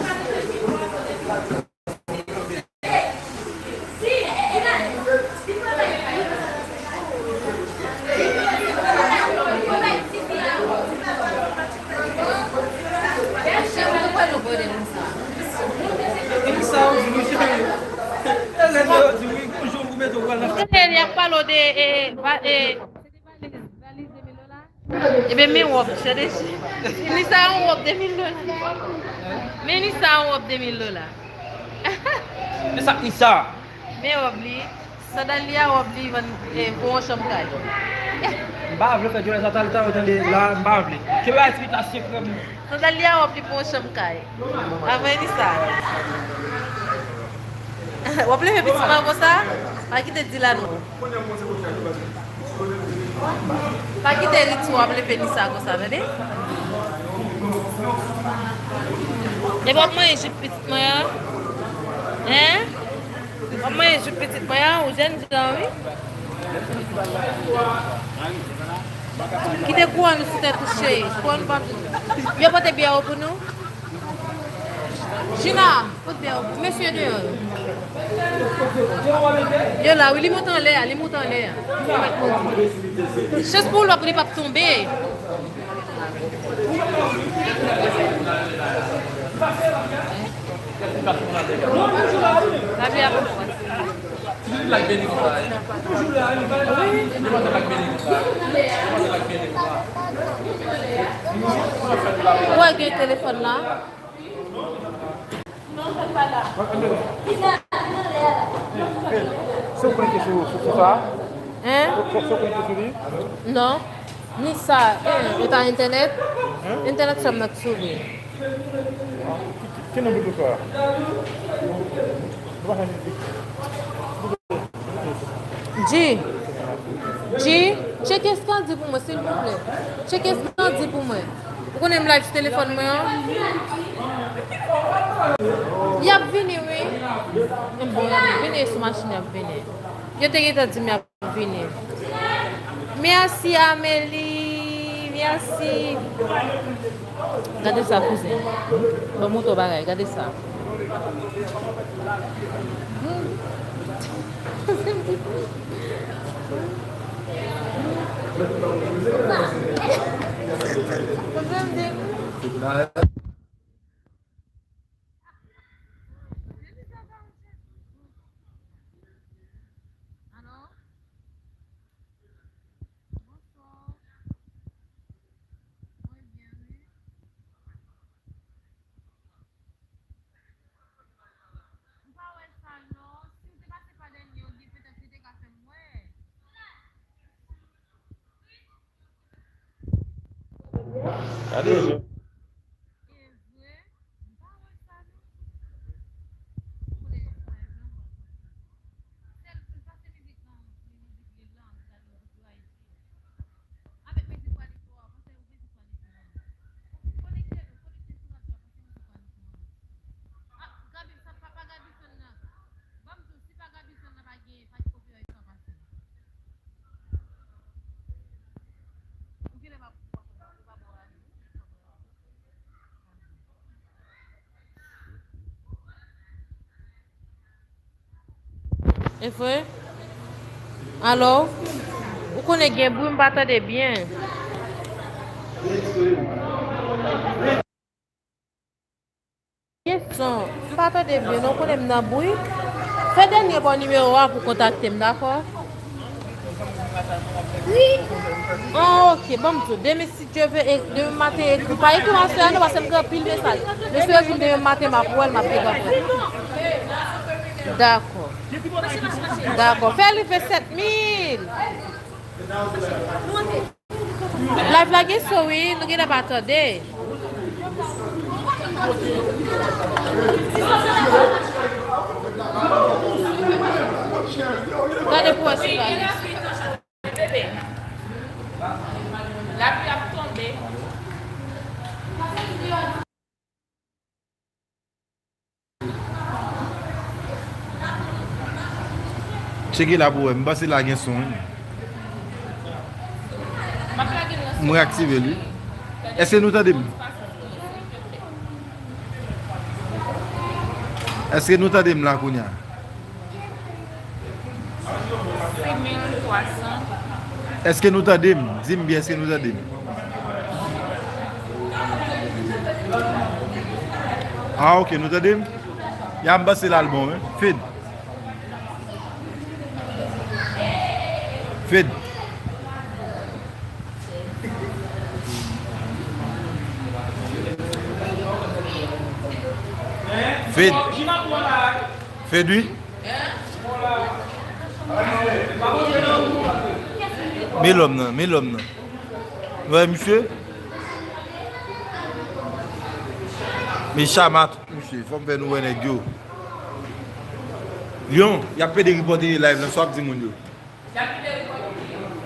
Ou tande, y ap pale w de, e, va-, e, valiz, valiz de mil dola. Ebyen, men wòb, chè de chè. Nisa yon wòb de mil dola. Men Nisa yon wòb de mil dola. Men sa k Nisa. Men wòb li. Sandal li a wòb li vann, eh, pou yon chanm kay. M pa vle fè djòlè sa talè talè tande la, m pa vle. Kenbe a espit la sekrè m. Sandal li a wòb li pou yon chanm kay. Avan Nisa. W ap leve pitit mwen konsa? Pa kite di la non. Pa kite ritmo ap leve Nisa konsa, tande? Epi w ap manyen jip pitit mwen an? Hen? W ap manyen jip pitit mwen an? Ou jènjan, wi. Kite kouwòn ou sou tèt ou, cheri. Kouwòn ou p ap. Yo pote byè yo pou nou? Jina, kot byè yo? Mesye deyò yo. Yo la, wi, li monte anlè a, li monte anlè a. Chans pou w, li p ap tonbe. Lapli ap. Ou wè gen telefòn la? Se ou konekte sou, sou, sou sa? Hein? Se, se, se ou konekte sou li? Non. Ni sa, hein, ou ta entènèt? Hein? Entènèt sa m nan sou li. Ki, ki, ki non Bluetooth sa? Nou pa fè mizik. G, G, tcheke Scandy pou mwen, silvouplè. Tcheke Scandy pou mwen. Ou konnen m live sou telefòn mwen an? Y ap vini, wi. Bon, y ap vini sou machin, y ap vini. Yo te gentan di m y ap vini. Mèsi, Amélie. Mèsi. Gade sa, kouzen. Ban m montre w bagay. Gade sa. Hmm. Kouzen m di. Alo? Bonswa. Mwen byen, wi. M pa wè sa, non. Si w te pase pa dènye, ou gen petèt li te ka fè m wè. Gade, wi. E vre? M pa wè sa, non. Kote live lan pral pase? Sèl, m pase mizik lan, mizik li lan, m gade mizik yo Ayiti. Avèk mizik Walifo a, panse mizik Walifo a. Konekte nou, konekte sou radyo a, panse mizik Walifo a. Ah, Gabi, sa pa, pa Gabison nan. Ban m di w, si pa Gabison nan, pa gen, pa gen copyright pa pase. Ou genlè pa, ou pa, ou pa bon radyo. E vre? Alò, ou konnen gen bri, m pa tande byen. Gen son, m pa tande byen, non, ou konnen m nan bri. Fè dènye bò nimewo a pou kontakte m, dakò? Ah, ok, ban m di w, demen si Dye vle, e, demen maten, ekri. Pa ekri m aswè a non, paske m gen anpil mesaj. Men si w ekri m demen maten, m ap wè l, m ap degaje. Dakò. Dakò. Fè l rive sèt mil. Live la gen son, wi, nou genlè pa tande. Gade pou wè si live. Bebe, lapli ap tonbe. Tcheke la pou wè, m panse la gen son, wi. M reaktive l, wi. Èske nou tande m? Èske nou tande m la kounye a? Sis mil twa san. Èske nou tande m? Di m byen, èske nou tande m? Ah, ok, nou tande m? Ya, m panse l al bon, wi. Fed. Fed. Fed. Fed, wi. Men lòm nan, men lòm nan. Wè, misye. Men chama tout misye. Fò m fè nou wè nèg yo. Lyon, y ap pede ripòte live lan, sa w ap di moun yo?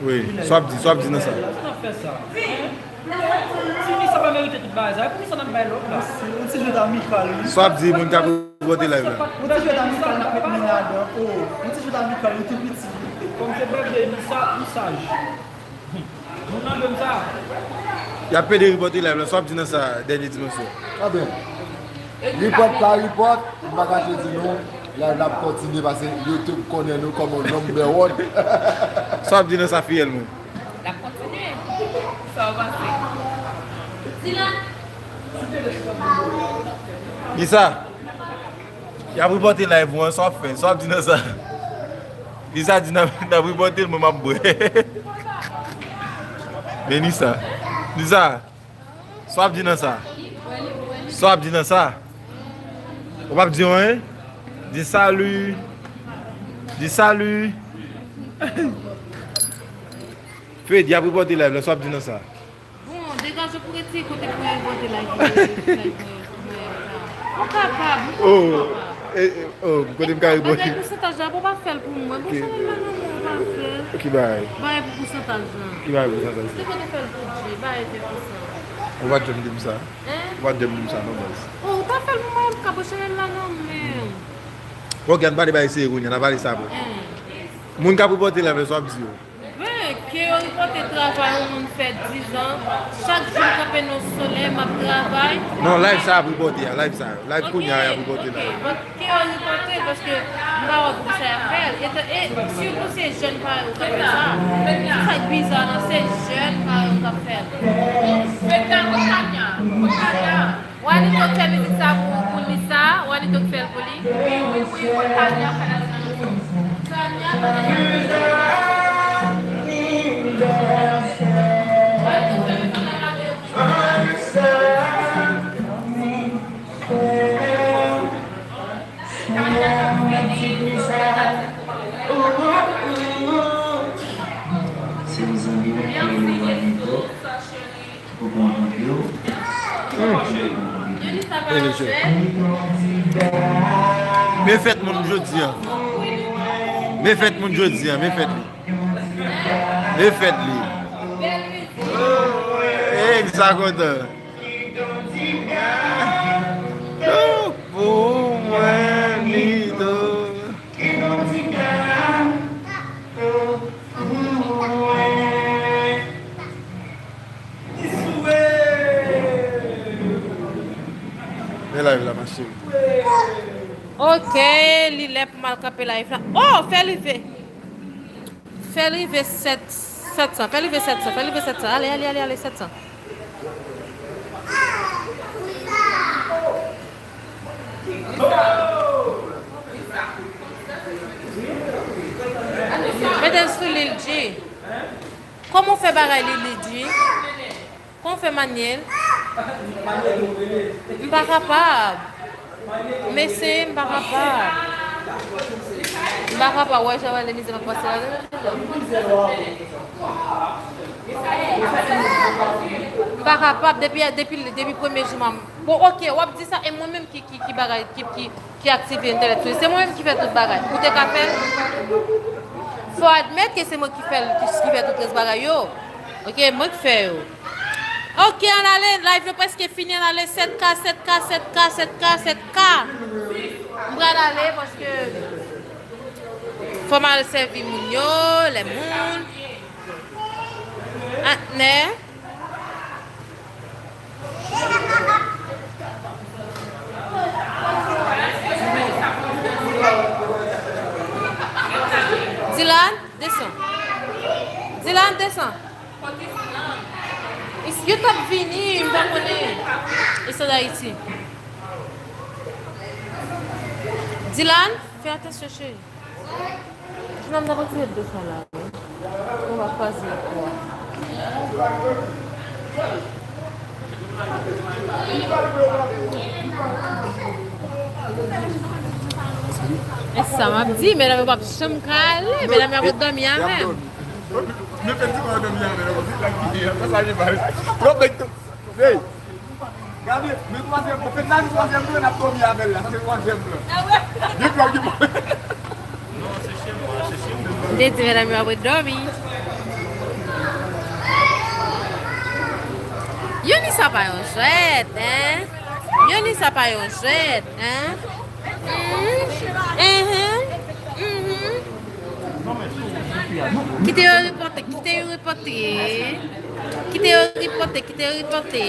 Wi, sa w ap di, sa w ap di nan sa? Sa w ap fè sa? Ti fi sa pa merite tout bagay sa. Poukisa n ap bay lòt la? Yon ti jwèt amikal, wi. Sa w ap di moun k ap ripòte live la? Yon ti jwèt amikal n ap met men ladan. Oh, yon ti jwèt amikal, yon tou piti. Kòm se bèbè, li sa, li saj. Moun nan menm sa. Y ap pede ripòte live la. Sa w ap di nan sa, Dènye Dimansyon? Anben, ripòt pa ripòt, m pa kache di nou, live la ap kontinye paske YouTube konnen nou kòm yon number one. Sa w ap di nan sa, fiyèl mwen? L ap kontinye. Sa w panse? Lisa, y ap ripòte live ou an, sa w ap fè? Sa w ap di nan sa? Lisa di n ap, n ap ripòte l, mwen m ap bwè. Men Lisa. Lisa, sa w ap di nan sa? Sa w ap di nan sa? Ou p ap di anyen? Di salut. Di salut. Fed, y ap ripòte live la, sa w ap di nan sa? Bon, degaje pou retire kote pou yo ripòte live la. Ou kapab, ou kapab. Oh, eh, eh, oh, kote m ka ripòte? Bagay pousantaj la, bon, pa fè l pou mwen. Bon, chanèl la nan men w, pa fè l. Ki bagay? Bagay pou pousantaj la. Ki bagay pousantaj la? Se kote fè l pou Dye, bagay fè pou sa. Ou pa t janm di m sa. Hein? Ou pa t janm di m sa, non, baz. Oh, ou ta fè l pou mwen, m ka pran chanèl la nan men w. Ok, ann pale bagay serye kounye a, n a pale sa apre. Hein. Moun k ap ripòte live la, sa w ap di yo? Ben, ke yo ripòte travay yon moun fè diz an, chak jou m kanpe nan solèy, m ap travay. Non, live sa ap ripòte a, live sa, live kounye a y ap ripòte la. Ok, ok, but ke yo ripòte, paske m pa wè poukisa y ap fè l. E, e, sitou se jèn parèy ou k ap fè sa. Se sa k biza la, se jèn parèy ou k ap fè l. Wanito k fè mizik sa pou, pou Lisa, Wanito k fè l pou li. Wi, wi, wi, wi, Tania fè l. Tania, Tania. Wanito k fè mizik la, gade. Tania k ap fè li. Se yon zanmi m ki rele Wanito. Ou konn konte w? Hmm. Ou konn konte w? Men fèt moun jodi a. Men fèt moun jodi a. Men fèt li. Men fèt li. Hey, sa kontan. Pou mwen, Nito. Men live la, ma chérie. Ok, li lè pou m al kanpe live la. Oh, fè l rive. Fè l rive sèt, sèt san. Fè l rive sèt san. Fè l rive sèt san. Ale, ale, ale, ale, sèt san. Mete l sou Lil G. Kòman w fè bagay Lil G? Kòman w fè manye l? M pa kapab. M eseye, m pa kapab. M pa kapab. Wè jan mizè m ap pase la. M pa kapab. Depi, depi, depi premye jou m ap Bon, ok, w ap di sa, e mwen menm ki, ki, ki bagay, ki, ki, ki aktive entènèt sou li. Se mwen menm ki fè tout bagay. Ou te ka fè l? Fò admèt ke se mwen ki fè l, ki, ki fè tout rès bagay yo. Ok, mwen k fè yo. Ok, ann ale, live yo prèske fini, ann ale, sèt K, sèt K, sèt K, sèt K, sèt K. M pral ale paske fò m al sèvi moun yo, lè moun. Atnè. Dylan, desann. Dylan, desann. Is-, yo t ap vini, m pa konnen. Ils sont d'Haïti. Dylan, fè atansyon, cheri. Ti nonm nan retire do sa la, wi. Ou va kwaze pou. E sa m ap di, medam yo p ap janm ka ale, medam yo ap dòmi avè m. Men fè ti kò dòmi avè m, se sa ki gen, sa sa gen mal. Twòp nèg tou. Hey! Gade, men twazyèm, fè nan twazyèm tou, n ap dòmi avè l la, se twazyèm lan. Gen plan ki bon. M te di medam yo ap dòmi. Yonisa pa yon jwèt, en? Yonisa pa yon jwèt, en? Mhm. Mhm. Mhm. Kite yo ripòte, kite yo ripòte. Kite yo ripòte, kite yo ripòte.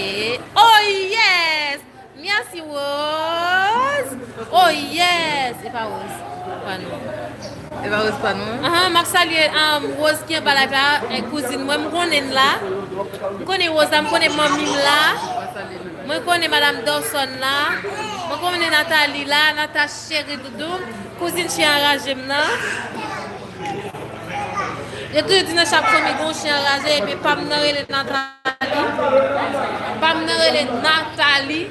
Oh yes! Mèsi, Rose. Oh yes! E pa Rose pa nou. E pa Rose pa nou? Ahan, m ap salye, um, Rose ki anba live la, e kouzin mwen, m konnen l la. M konnen Rose la, m konnen manmi m la. Mwen konnen Madam Dawson la. Mwen konnen Nathalie la, Natacha cheri doudou. Kouzin chen anraje m nan. Yo toujou di nan chak fanmi gen yon chen anraje, ebyen pa m nan rele Nathalie. Pa m nan rele Nathalie.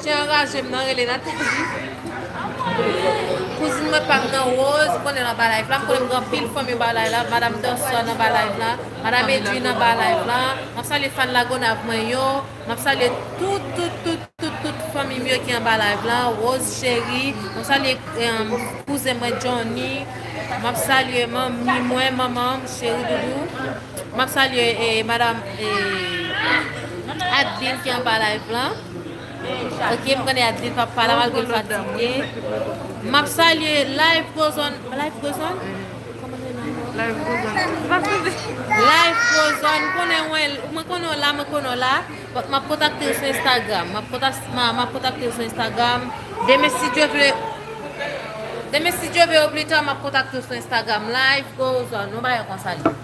Chen anraje m nan rele Nathalie. Kouzin mwen pa m nan Rose, m konnen l anba live la, m konnen m gen anpil fanmi anba live la, Madam Dawson anba live la, Madam Edwin anba live la. M ap salye fan Lagonav mwen yo. M ap salye tout, tout, tout, tout, tout fanmi m yo ki anba live la. Rose cheri, m ap salye, em, kouzen mwen Johnny. M ap salye manmi mwen, manman m, cheri doudou. M ap salye, eh, madam, eh, Adeline ki anba live la. Ok, m konnen Adeline p ap pale malgre l fatige. M ap salye Live Goes On. Live Goes On? Life goes on. Life goes on. Mwen konnen w, mwen konnen w la, mwen konnen w la. But m ap kontakte w sou Instagram. M ap kontak-, m a, m ap kontakte w sou Instagram. Demen, si Dye vle, demen, si Dye vle, oplita, m ap kontakte w sou Instagram. Life goes on. Nou bay yon konsa li.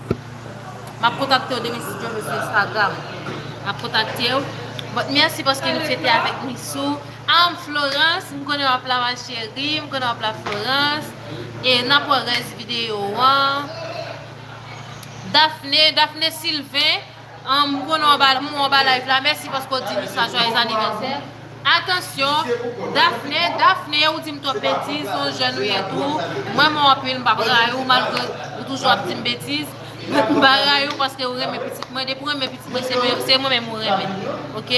M ap kontakte w demen, si Dye vle, sou Instagram. M ap kontakte w. But mèsi paske nou fete avèk Misou. Am Florence, m konnen w ap la, ma chérie, m konnen w ap la, Florence. E n ap wè rès videyo an. Daphné, Daphné Sylvain, um, m konnen w anba, m wè w anba live la. Mèsi paske w di Nisa joyeux anniversaire. Atansyon, Daphné, Daphné, ou di m twòp betiz, se yon jèn ou ye tou. Mwen, mwen anpil, m p ap rayi w, malgre ou toujou ap di m betiz. M pa rayi w paske ou renmen pitit mwen. Depi w renmen pitit mwen, se mwen, se mwen menm ou renmen. Ok?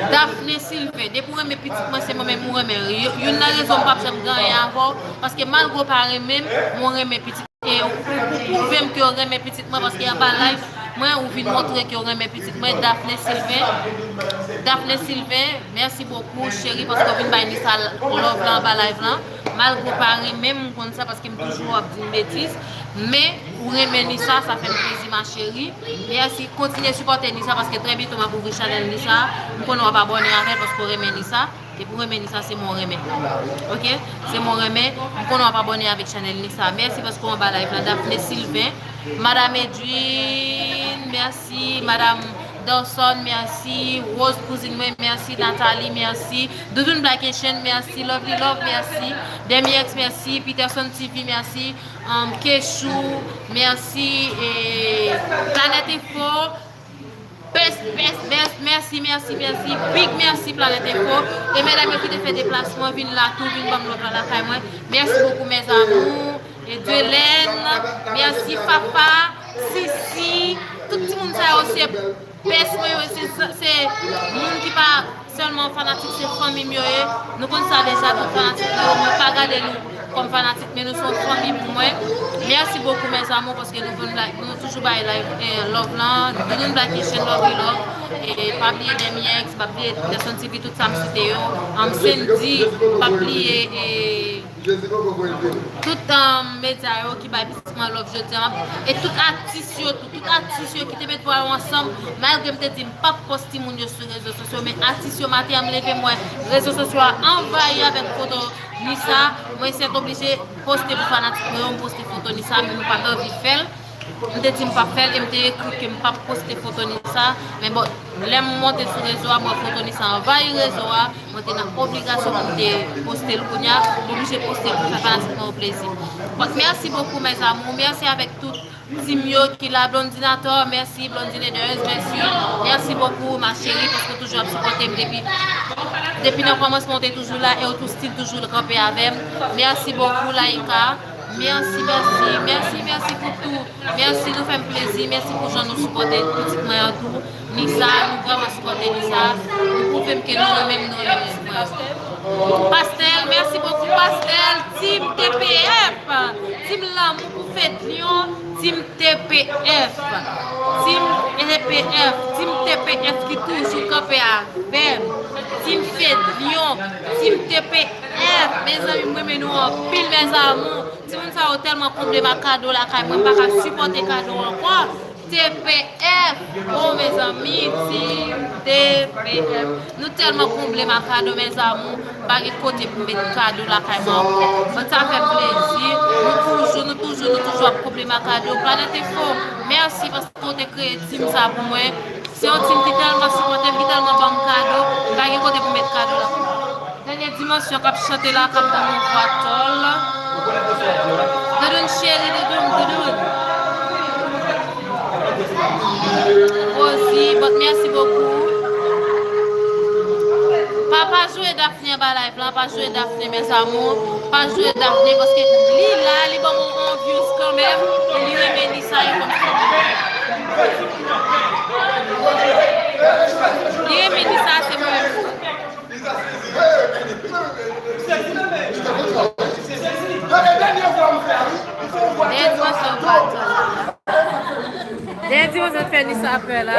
Daphné Sylvain, depi w renmen pitit mwen, se mwen menm ou renmen. Yo-, youn nan rezon m p ap janm gen anyen avè w, paske malgre w pa renmen m, mwen renmen pitit. E ou, ou, ou pwouve m ke w renmen pitit mwen, paske anba live mwen, ou vin montre ke w renmen pitit mwen, Daphné Sylvain. Daphné Sylvain, mèsi bokou, cheri, paske w vin bay Nisa love la anba live la. Malgre w pa renmen m, m konn sa, paske m toujou ap di m betiz. Men, ou renmen Nisa, sa fè m plezi, ma chérie. Mèsi, kontinye sipòte Nisa paske trè byento m ap ouvri chanèl Nisa. M konnen w ap abòne avè l paske w renmen Nisa. Depi w renmen Nisa, se mwen w renmen. Ok? Se mwen w renmen. M konnen w ap abòne avèk chanèl Nisa. Mèsi paske w anba live la. Daphné Sylvain, Madam Edwin, mèsi. Madam Dawson, mèsi. Rose, kouzin mwen, mèsi. Nathalie, mèsi. Doudoune Black Haitian, mèsi. Lovely Love, mèsi. Demiex, mèsi. Peterson T V, mèsi. Um, Kechou, mèsi, e, Planèt Info, best, best, best, mèsi, mèsi, mèsi, big mèsi Planèt Info, e medam yo ki te fè deplasman, vin la tou, vin ban m love la lakay mwen, mèsi bokou, mes amours, e Delène, mèsi Fafa, Sisi, tout timoun sa yo, se best mwen yo, se, se moun ki pa sèlman fanatik, se fanmi m yo ye. Nou konn sa deja, tout fanatik mwen yo, mwen pa gade nou kòm fanatik, men nou se yon fanmi pou mwen. Mèsi bokou, mes amours, paske nou konn la, nou toujou bay live, eh, love lan. Doudoune Black Haitian, love we love. E pa bliye Demiex, pa bliye Desson T V, tout sa m site yo. Am Sandy, pa bliye, eh, tout, um, medya yo ki bay pitit mwen love jodi a. E tout atis yo tou, tout atis yo ki te met vwa yo ansanm, malgre m te di m p ap pòs timoun yo sou rezo sosyo, men atis yo, maten an m leve m wè rezo sosyo a anvayi avèk foto Nisa, mwen sètoblije poste pou fanatik mwen yo, m poste foto Nisa, men nou pa t anvi fè l. M te di m p ap fè l e m te ekri ke m p ap poste foto Nisa. Men bon, lè m monte sou rezo a, m wè foto Nisa anvayi rezo a. Mwen te nan obligasyon pou m te poste l kounye a. M oblije poste l pou fè fanatik mwen yo plezi. Donk, mèsi bokou, mes amours. Mèsi avèk tout team yo ki la. Blondinator, mèsi. Blondinators, mèsi. Mèsi bokou, ma chérie, paske w toujou ap sipòte m depi, depi nan kòmansman, w te toujou la e w tou still toujou kanpe avè m. Mèsi bokou, Laïka. Mèsi, mèsi, mèsi, mèsi pou tou. Mèsi, nou fè m plezi. Mèsi pou jan nou sipòte pitit mwen an tou. Nisa, nou vrèman sipòte Nisa. Nou pwouve m ke nou renmen m, nou renmen pitit mwen an. Pastel, mèsi bokou, Pastel. Team T P F. Team Lanmou pou Fedlion. Team T P F. Team T P F. Team T P F ki toujou kanpe avè m. Team Fedlion. Team T P F. Mezanmi, m renmen nou anpil, mes amours. Timoun sa yo tèlman konble m ak kado lakay mwen, m pa ka sipòte kado ankò. T P F, oh, mezanmi, Team T P F. Nou tèlman konble m ak kado, mes amours, m pa gen kote pou m met kado lakay mwen ankò. But sa fè m plezi. Nou toujou, nou toujou, nou toujou ap konble m ak kado. Planèt Enfo, mèsi paske w te kreye team sa pou mwen. Se yon team ki tèlman sipòte m, ki tèlman ban m kado, m pa gen kote pou m met kado la. Dènye Dimansyon k ap chante la, k ap ban mwen vwa tòl. Doudoune cheri, Doudoune, Doudoune. Mèsi bokou. Pa, pa joure Daphné anba live lan, pa joure Daphné, mes amours. Pa joure Daphné, paske li la, li ban mwen yon views kanmenm, e li renmen li sa, yo konn fè. Li renmen li sa, se mwen menm. Dèyè dimansyon m pa di. Dèyè dimansyon m fè ni sa pè la.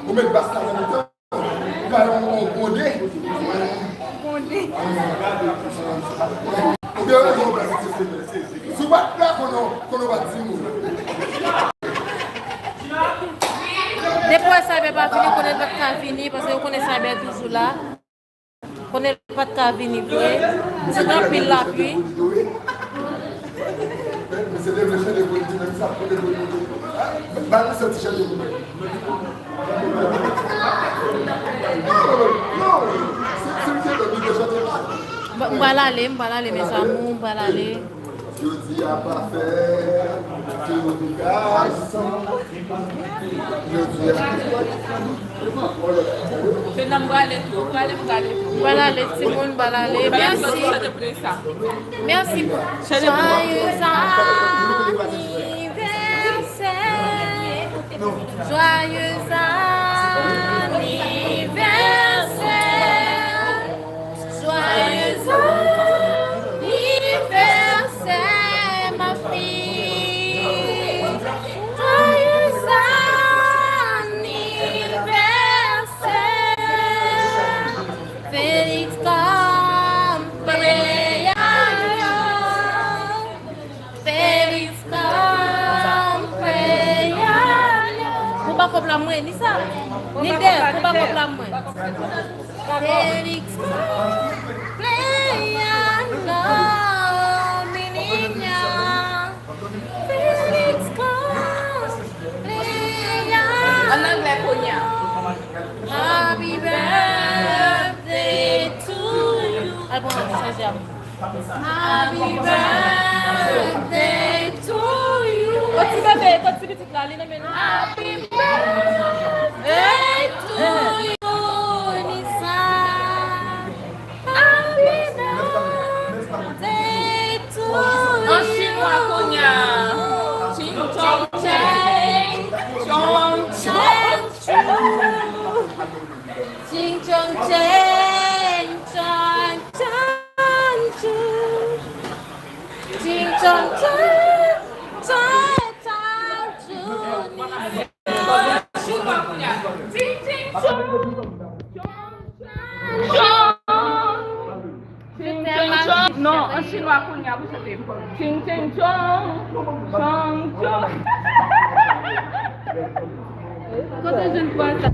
Ou met bas la nan mitan. Ou ka yon, yon konde. Konde. Oubyen yon konde. Si w pa t la, konnen, konnen w pa t di moun. Depi w wè Cyber pa vini, konnen l pa t ka vini, paske yo konnen Cyber toujou la. Konnen l pa t ka vini vre. Se gen anpil lapli. M pral ale, m pral ale, mes amours, m pral ale. Jodi a pa fè, se yon gason. Jodi a. Se nan m pral ale tou, pral ale, pral ale tou. M pral ale, timoun, m pral ale. Mèsi. Mèsi. Joyeux anniversaire. Joyeux anniversaire. Joyeux anniversaire, ma fille. Joyeux anniversaire. Feliz cumpleaños. Feliz cumpleaños. Pou pa kòb la mwen, ni sa. Ni de, pou pa kòb la mwen. Feliz cumpleaños, mi niña. Feliz cumpleaños. An anglè kounye a. Happy birthday to you. Al pran yon ti chanje a. Happy birthday to you. Kot ti bebe, kot ti pitit la, li nan men nou. Happy birthday to you, Nisa. Happy birthday to you. An chinwa kounye a. Ching chong cheng, chong cheng chou. Ching chong cheng, chong chong chou. Ching chong cheng, chong chong chou. Ching chong chong. Non, an chinwa kounye a pou chante. Ching ching chong, chong chong. Kote w jwenn vwa sa?